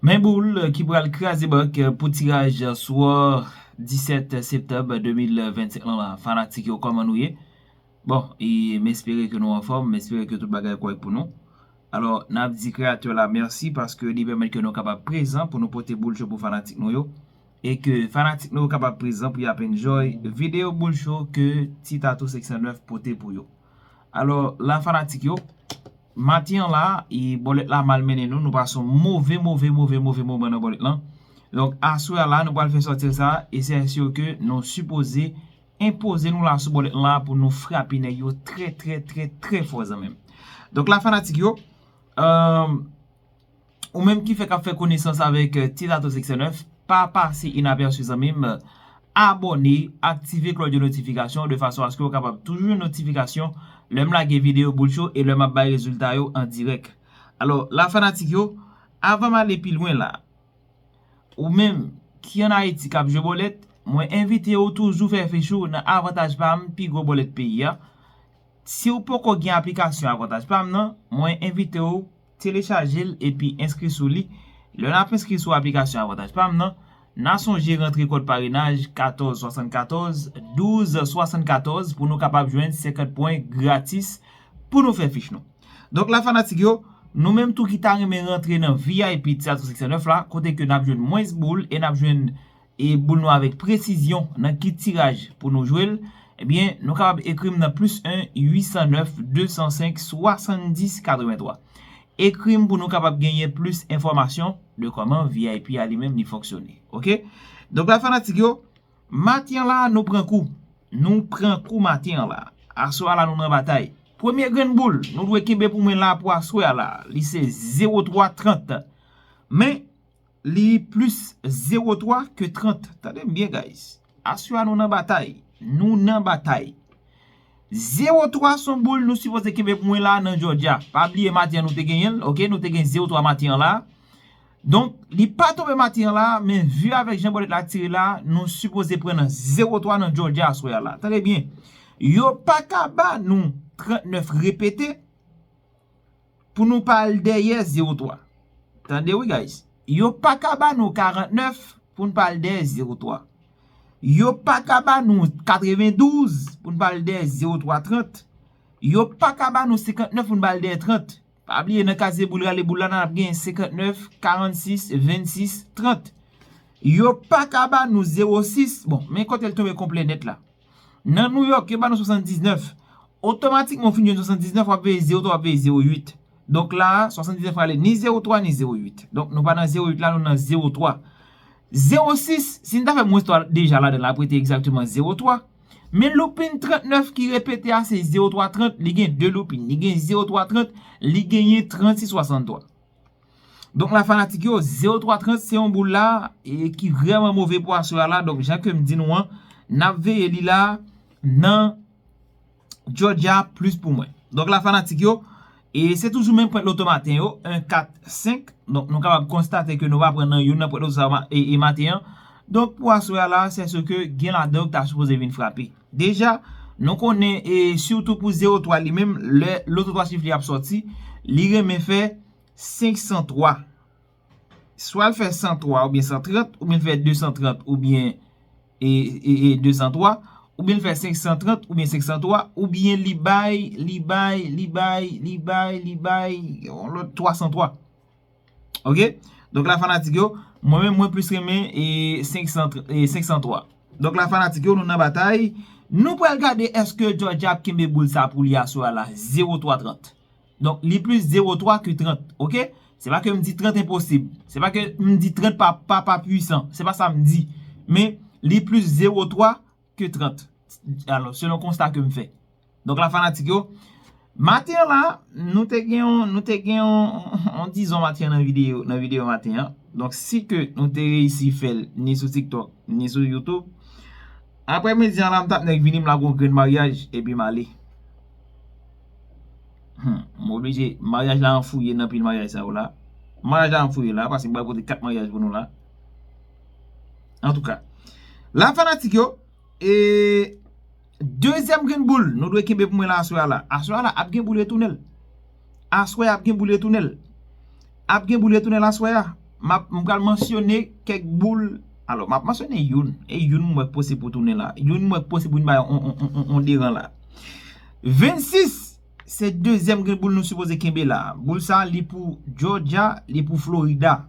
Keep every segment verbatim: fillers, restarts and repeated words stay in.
Men boul ki pral kraze bank pou tiraj swa disèt septanm de mil vennsenk lan la. Fanatik yo, kòman nou ye? Bon, e m espere ke nou anfòm, m espere ke tout bagay kòrèk pou nou. Alò, n ap di kreyatè la mèsi paske li pèmèt ke nou kapab prezan pou nou pote boul cho pou fanatik nou yo. E ke fanatik nou yo kapab prezan pou y ap enjoy videyo boul cho ke Ti Tato senk san nèf pote pou yo. Alò, la fanatik yo, maten an la, e bòlèt la mal mennen nou, nou pase yon move, move, move, move moman nan bòlèt lan. Donk, aswè a la, nou pral fè sòti sa, e se sir ke nou sipoze enpoze nou la sou bòlèt lan la pou nou frape nèg yo trè, trè, trè, trè fò, zanmi m. Donk, la fanatik yo, euh, ou menm ki fèk ap fè konesans avèk, euh, Ti Tato senk san nèf, pa pase inapèsi, zanmi m. Abòne, aktive klòch de notifikasyon de fason aske w kapab toujou jwenn notifikasyon lè m lage videyo boul cho e lè m ap bay rezilta yo an dirèk. Alò, la fanatik yo, avan m ale pi lwen la, ou menm ki ann Ayiti k ap jwe bòlèt, mwen envite w toujou fè fich ou nan Avantaj Pa M, pi gwo bòlèt peyi a. Si w poko gen aplikasyon Avantaj Pa M nan, mwen envite w telechaje l epi enskri sou li. Lè n ap enskri sou aplikasyon Avantaj Pa M nan, n a sonje rantre kòd parenaj katòz swasannkatòz, douz swasannkatòz pou nou kapab jwenn senkant pwen gratis pou nou fè fich nou. Donk la fanatik yo, nou menm tou ki ta renmen rantre nan V I P Ti Tato senk san nèf la, kote ke n ap jwenn mwens boul e n ap jwenn e boul nou avèk presizyon nan ki tiraj pou nou jwe l, ebyen, nou kapab ekri m nan plis en uit san nèf de san senk swasanndis katrevenntwa. Ekri m pou nou kapab genyen plis enfòmasyon de kòman V I P a li menm li fonksyone. Oke? Donk la fanatik yo, maten an la, nou pran kou. Nou pran kou maten an la. Aswè a la, nou nan batay. Premye grenn boul, nou dwe kenbe pou mwen la pou aswè a la. Li se zewo twa trant. Men, li plis zewo twa ke trant. Tande m byen, guys. Aswè a, nou nan batay. Nou nan batay. Zewo twa se yon boul nou sipoze kenbe pou mwen la nan Georgia. Pa bliye maten an nou te genyen l, oke? Nou te gen zewo twa maten an la. Donk, li pa tonbe maten an la, men vi avèk jan bòlèt la tire la, nou sipoze pran nan zewo twa nan Georgia aswè a la. Tande byen, yo pa ka ba nou trannèf repete pou nou pa al dèyè zewo twa. Tande wi, guys. Yo pa ka ba nou karantnèf pou n pa al dèyè zewo twa. Yo pa ka ba nou katrevendouz pou n pa al dèyè zewo twa trant. Yo pa ka ba nou senkantnèf pou n pa al dèyè trant. Pa bliye, nan kazye boul rale boul la, n ap gen senkantnèf, karannsis, vennsis, trant. Yo pa ka ba nou zewo sis. Bon, men kote l tonbe konplè nèt la. Nan New York, yo ba nou swasanndiznèf. Otomatikman, ou fin jwenn swasanndiznèf, w ap veye zewo twa, w ap veye zewo uit. Donk la, swasanndiznèf prale ni zewo twa, ni zewo uit. Donk, nou pa nan zewo uit la, nou nan zewo twa. Zewo sis, si n ta fè mwens twa deja ladan l, l ap rete egzakteman zewo twa. Men looping trannèf ki repete a, se zewo twa trant, li gen de looping. Li gen zewo twa trant, li genyen trannsis swasanntwa. Donk la fanatik yo, zewo twa trant se yon boul la e ki vrèman move pou aswè a la. Donk jan ke m di nou an, n ap veye li la nan Georgia plis pou mwen. Donk la fanatik yo, e se toujou menm pwent loto maten yo, en, kat, senk. Donk nou kapab konstate ke nou pa pran nan youn nan pwent loto sa ma- e, e maten an. Donk pou aswè a la, se sir ke gen ladan yo ki ta sipoze vin frape. Deja, nou konnen, e sitou pou zewo twa li menm, lè loto twa chif li ap sòti, li renmen fè senk san twa. Swa l fè san twa oubyen san trant, oubyen l fè de san trant oubyen e, e, e de san twa, oubyen l fè senk san trant oubyen senk san twa, oubyen li bay, li bay, li bay, li bay, li bay yon lòt twa san twa. Oke? Donk la fanatik yo, mwen menm mwen plis renmen e senk san, e senk san twa. Donk la fanatik yo, nou nan batay. Nou pral gade èske Georgia ap kenbe boul sa pou li aswè a la, zewo twa trant. Donk, li plis zewo twa ke trant, oke? Se pa ke m di trant enposib. Se pa ke m di trant pa, pa, pa pwisan. Se pa sa m di. Men, li plis zewo twa ke trant. Alò, selon konsta ke m fè. Donk, la fanatik yo, maten an la, nou te gen yon, nou te gen yon, yon dizon maten an nan videyo, nan videyo maten an. Donk, si ke nou te reyisi fè l ni sou TikTok, ni sou YouTube, aprè midi an la, m t ap nèk vini, m lage yon grenn maryaj, epi m ale. Hmm, m oblije, maryaj la anfouye nan pil maryaj sa yo la. Maryaj la anfouye la, paske m pral pote kat maryaj pou nou la. Antouka, la fanatik yo, e dezyèm grenn boul, nou dwe kenbe pou mwen la aswè a la. Aswè a la, ap gen boul retounen l. Aswè a ap gen boul retounen l. Ap gen boul retounen l aswè a. m ap, m pral mansyone kèk boul. Alò, m ap mansyone youn. E youn m wè k posib pou tounen la. Youn m wè k posib pou vin bay on, on, on, on, on deran la. Vennsis, se dezyèm grenn boul nou sipoze kenbe la. Boul sa, li pou Georgia, li pou Florida.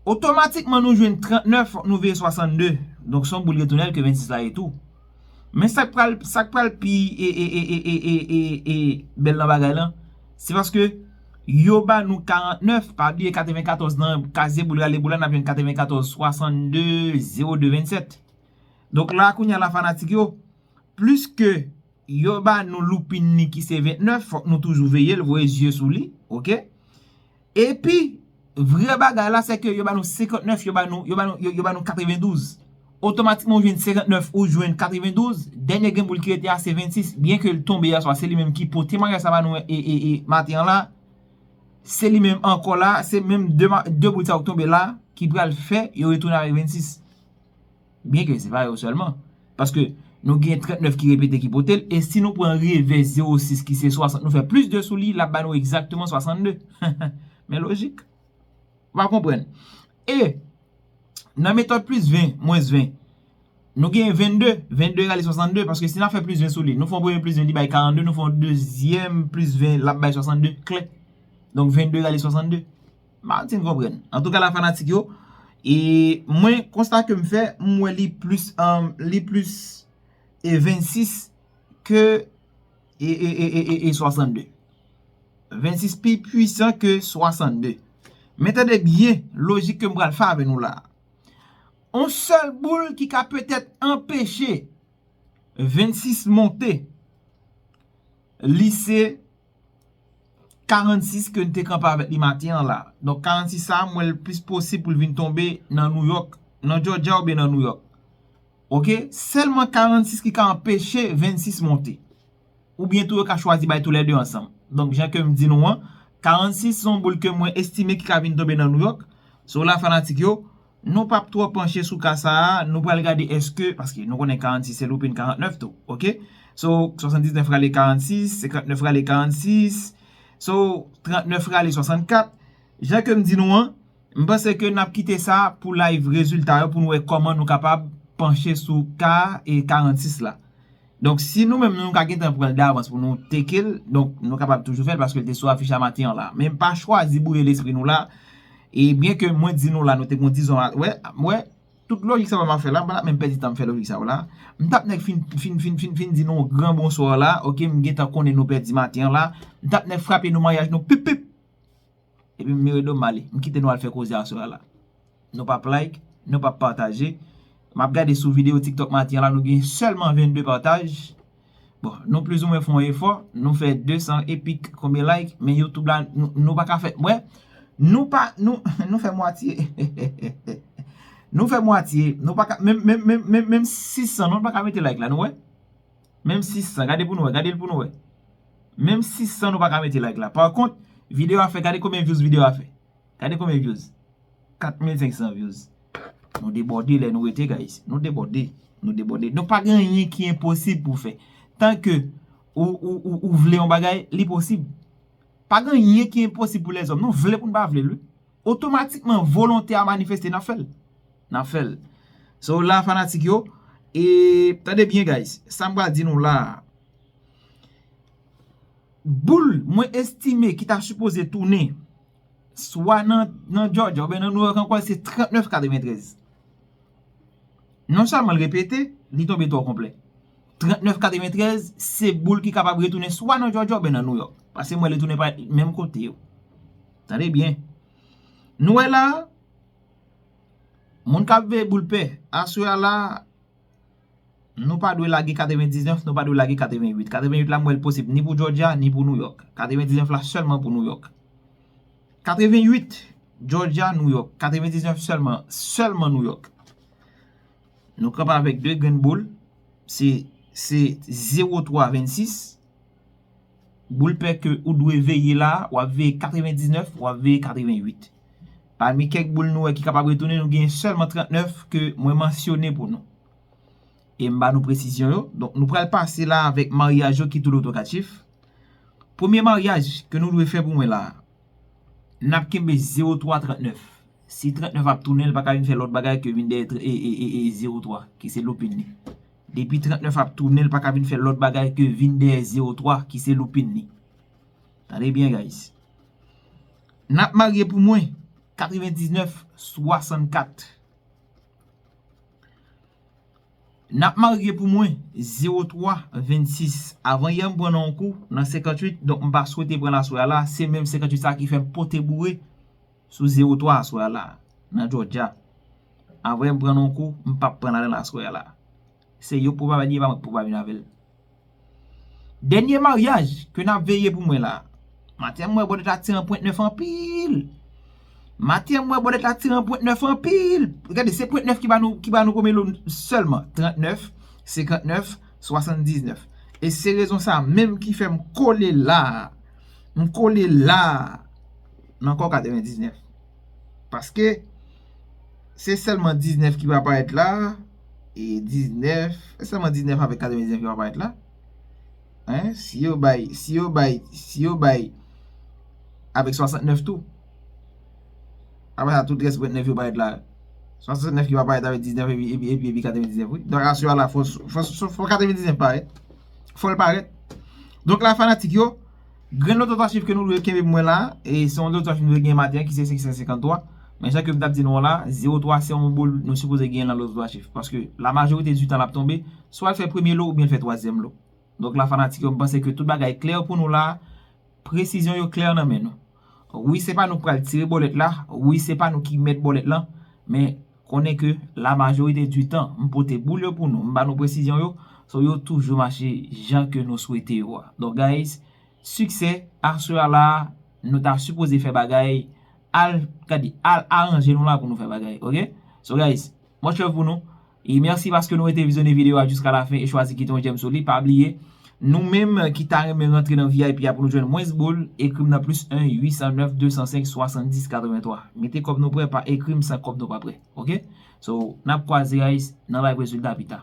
Otomatikman, nou jwenn trannèf, fòk nou veye swasannde. Donk, se yon boul retounen ke vennsis la ye tou. Men sa k pral, sa k pral pi e, e, e, e, e, e, e, e bèl nan bagay lan, se paske yo ba nou karantnèf, pa bliye katrevenkatòz nan kazye boul rale boul la, n ap jwenn katrevenkatòz swasannde zewo de vennsèt. Donk la, kounye a la, fanatik yo, pliske yo ba nou loupin li ki se vennèf, fòk nou toujou veye l, voye zye sou li, oke? Epi, vrè bagay la, se ke yo ba nou senkantnèf, yo ba nou, yo ba nou, yo, yo ba nou katrevendouz. Otomatikman, ou jwenn senkantnèf, ou jwenn katrevendouz. Dènye grenn boul ki rete a, se vennsis. Byen ke l tonbe yèswa, se li menm ki pote temwayaj sa ba nou e, e, e, maten an la. Se li menm ankò la, se menm de, ma- de boul sa yo k tonbe la, ki pral fè yo retounen avèk vennsis. Byen ke se pa yo sèlman. Paske nou gen trannèf ki repete ki pote l, e si nou pran revè zewo sis ki se swasant, nou fè plis de sou li, l ap ba nou egzakteman swasannde. Men lojik. Ou pa konprann. E nan metòd plis ven, mwens ven, nou gen vennde, vennde rale swasannde, paske si n ap fè plis ven sou li, nou fè yon premye plis ven, li bay karannde, nou fè yon dezyèm plis ven, l ap bay swasannde, klè. Donk, vennde rale swasannde. Martin konprann. Antouka, la fanatik yo, e mwen, konsta ke m fè, m wè li plis, um, li plis e vennsis ke e, e, e, e, e, e swasannde. Vennsis pi pwisan ke swasannde. Men tande byen lojik ke m pral fè avè nou la. On sèl boul ki ka petèt anpeche vennsis monte, li se karannsis ke n te kanpe avèk li maten an la. Donk, karannsis sa, m wè l plis posib pou l vin tonbe nan Nouyòk, nan Jòjya oubyen nan Nouyòk. Oke? Sèlman karannsis ki ka anpeche vennsis monte. Oubyen tou, yo ka chwazi bay toulède ansanm. Donk, jan ke m di nou an, karannsis se yon boul ke mwen estime ki ka vin tonbe nan Nouyòk. So la, fanatik yo, nou p ap twò panche sou ka sa a, nou pral gade èske, paske nou konnen karannsis se loupin karantnèf tou, oke? So, swasanndiznèf rale karannsis, senkantnèf rale karannsis, so, trannèf rale swasannkat. Jan ke m di nou an, m panse ke n ap kite sa pou live rezilta yo, pou nou wè kòman nou kapab panche sou ka e karannsis la. Donk, si nou menm nou ka gentan pran l davans pou nou teke l, donk nou kapab toujou fè l paske l te sou afich a maten an la. Men m pa chwazi bwouye lespri nou la. E byen ke mwen di nou la, nou te gon dizon a, wè, wè, tout lojik sa yo m ap fè la, m pa t ap menm pèdi tan m fè lojik sa yo la. M t ap nèk fin, fin, fin, fin, fin di nou gran bonswa la, oke, m gentan konnen nou pèdi maten an la. M t ap nèk frape nou maryaj nou pip pip. Epi m vire do m ale. M kite nou al fè koze aswè a la. Nou p ap like, nou p ap pataje. M ap gade sou videyo TikTok maten an la, nou gen sèlman vennde pataj. Bon, nou plizoumwen fè yon efò, nou fè de san epik konbyen like, men YouTube la, nou, nou pa ka fè, wè, nou pa, nou, nou fè mwatye. Nou fè mwatye, nou pa ka, menm, menm, menm, menm, menm sis san, nou pa ka mete like la, nou wè? Menm sis san, gade pou nou wè, gade l pou nou wè. Menm sis san nou pa ka mete like la. Pa kont, videyo a fè, gade konbyen views videyo a fè. Gade konbyen views. Kat mil senk san views. Nou debòde lè nou rete, guys. Nou debòde. Nou debòde. Donk, pa gen anyen ki enposib pou fè. Tanke ou, ou, ou, ou vle yon bagay, li posib. Pa gen anyen ki enposib pou lèzòm. Nou vle pou n pa vle l, wi. Otomatikman, volonte a manifeste, n ap fè l. N ap fè l. So, la, fanatik yo, e tande byen, guys. Sa m pral di nou la a. Boul, mwen estime ki ta sipoze tounen, swa nan, nan Jòjya oubyen nan Nouyòk ankò, se trannèf katreventrèz. Non sèlman l repete, li tonbe twò konplè. Trannèf katreventrèz, se boul ki kapab retounen swa nan Jòjya oubyen nan Nouyòk. Paske m wè li tounen pa menm kote yo. Tande byen. Nou wè la, moun k ap veye boul pè, aswè a la, nou pa dwe lage katrevendiznèf, nou pa dwe lage katrevenwit. Katrevenwit la, m wè l posib ni pou Jòjya, ni pou Nouyòk. Katrevendiznèf la sèlman pou Nouyòk. Katrevenwit, Jòjya, Nouyòk. Katrevendiznèf sèlman, sèlman Nouyòk. Nou kanpe avèk de grenn boul. Se, se zewo twa vennsis. Boul pè ke ou dwe veye la, w ap veye katrevendiznèf, w ap veye katrevenwit. Pami kèk boul nou wè ki kapab retounen, nou gen sèlman trannèf ke mwen mansyone pou nou. E m ba nou presizyon yo. Donk, nou pral pase la avèk maryaj yo ki tou lotokatif. Premye maryaj ke nou dwe fè pou mwen la, n ap kenbe zewo twa trannèf. Si trannèf ap tounen, l pa ka vin fè lòt bagay ke vin dèyè tr- e, e, e, e, zewo twa, ki se loupin li. Depi trannèf ap tounen, l pa ka vin fè lòt bagay ke vin dèyè zewo twa, ki se loupin li. Tande byen, guys. N ap marye pou mwen, katrevendiznèf swasannkat. N ap marye pou mwen, zewo twa vennsis. Avan yè, m pran nan yon kou, nan senkanntuit, donk m pa swete pran l aswè a la. Se menm senkanntuit sa ki fè m pote boure sou zewo twa aswè a la, nan Georgia. Avan yè, m pran nan yon kou, m p ap pran ladan l aswè a la. Se yo k pou pa vin, pa mwen k pou pa vin avè l. Dènye maryaj ke n ap veye pou mwen la. Maten an, m wè bòdèt la tire an pwent nèf anpil. Maten an, m wè bòdèt la tire an pwent nèf anpil. Gade, se pwent nèf ki ba nou, ki ba nou konbyen lo sèlman? Trannèf, senkannèf, swasanndiznèf. E se rezon sa menm ki fè m kole la. M kole la. M ankò katrevendiznèf. Paske se sèlman diznèf ki pa parèt la. E diznèf, se sèlman diznèf avèk katrevendiznèf ki pa parèt la. Hein? Si yo bay, si yo bay, si yo bay avèk swasantnèf tou. Apre sa, tout rès pwent nèf yo parèt la. Swasantnèf ki pa parèt avèk diznèf epi, epi, epi, epi katrevendiznèf, wi. Donk, aswè a la, fò, fò, fò, fò katrevendiznèf parèt. Fò l parèt. Donk, la, fanatik yo, grenn loto twa chif ke nou dwe kenbe pou mwen la, e se yon loto twa chif nou dwe gen maten an, ki se senk san senkanntwa. Men jan ke m t ap di nou an la, zewo twa se yon boul nou sipoze gen nan loto twa chif. Paske la majorite di tan l ap tonbe, swa l fè premye lo oubyen l fè twazyèm lo. Donk la, fanatik yo, m panse ke tout bagay klè pou nou la. Presizyon yo klè nan men nou. Wi, se pa nou k pral tire bòlèt la. Wi, se pa nou ki mèt bòlèt lan. Men konnen ke la majorite di tan, m pote boul yo pou nou. M ba nou presizyon yo. So, yo toujou mache jan ke nou swete yo a. Donk, guys, siksè, aswè a la, nou ta sipoze fè bagay, al, gade, al aranje nou la pou nou fè bagay, oke? So, guys, much love pou nou. E mèsi paske nou rete vizyone videyo a jiska la fen e chwazi kite yon jèm sou li. Pa bliye, nou menm ki ta renmen rantre nan V I P a pou nou jwenn mwens boul, ekri m nan plis en uit san nèf de san senk swasanndis katrevenntwa. Mete kòb nou prè, pa ekri m san kòb nou pa prè, oke? So, n ap kwaze, guys, nan live rezilta pita.